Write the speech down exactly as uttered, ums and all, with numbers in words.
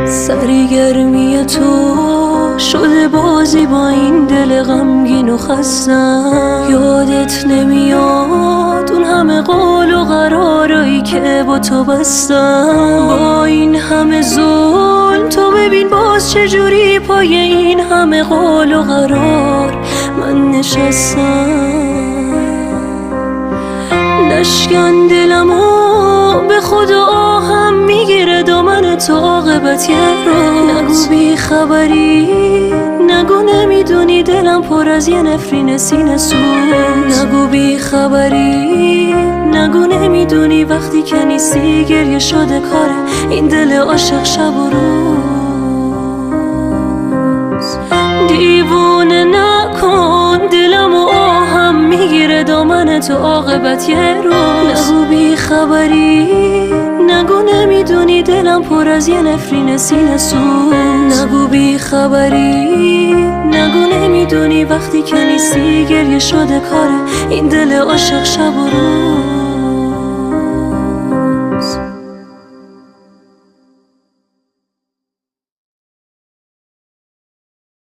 سرگرمی تو شده بازی با این دل غمگین و خسته‌ام. یادت نمیاد اون همه قول و قرارایی که با تو بستم. با این همه ظلم تو ببین باز چجوری پای این همه قول و قرار من نشستم. نشکن دلمو، به خدا آهم می‌گیره دامن تو عاقبت یه روز. نگو بی‌خبری، نگو نمی‌دونی دلم پر از یه نفرین سینه‌سوز. نگو بی‌خبری، نگو نمی‌دونی وقتی که نیستی گریه شده کار این دل عاشق شب و روز. دیوونه نکن دلمو، آهم می‌گیره دامن تو عاقبت یه روز. نگو بی‌خبری، نگو نمی‌دونی دلم پر از یه نفرین سینه‌سوز. نگو بی‌خبری، نگو نمی‌دونی وقتی که نیستی گریه شده کار این دل عاشق شب و روز.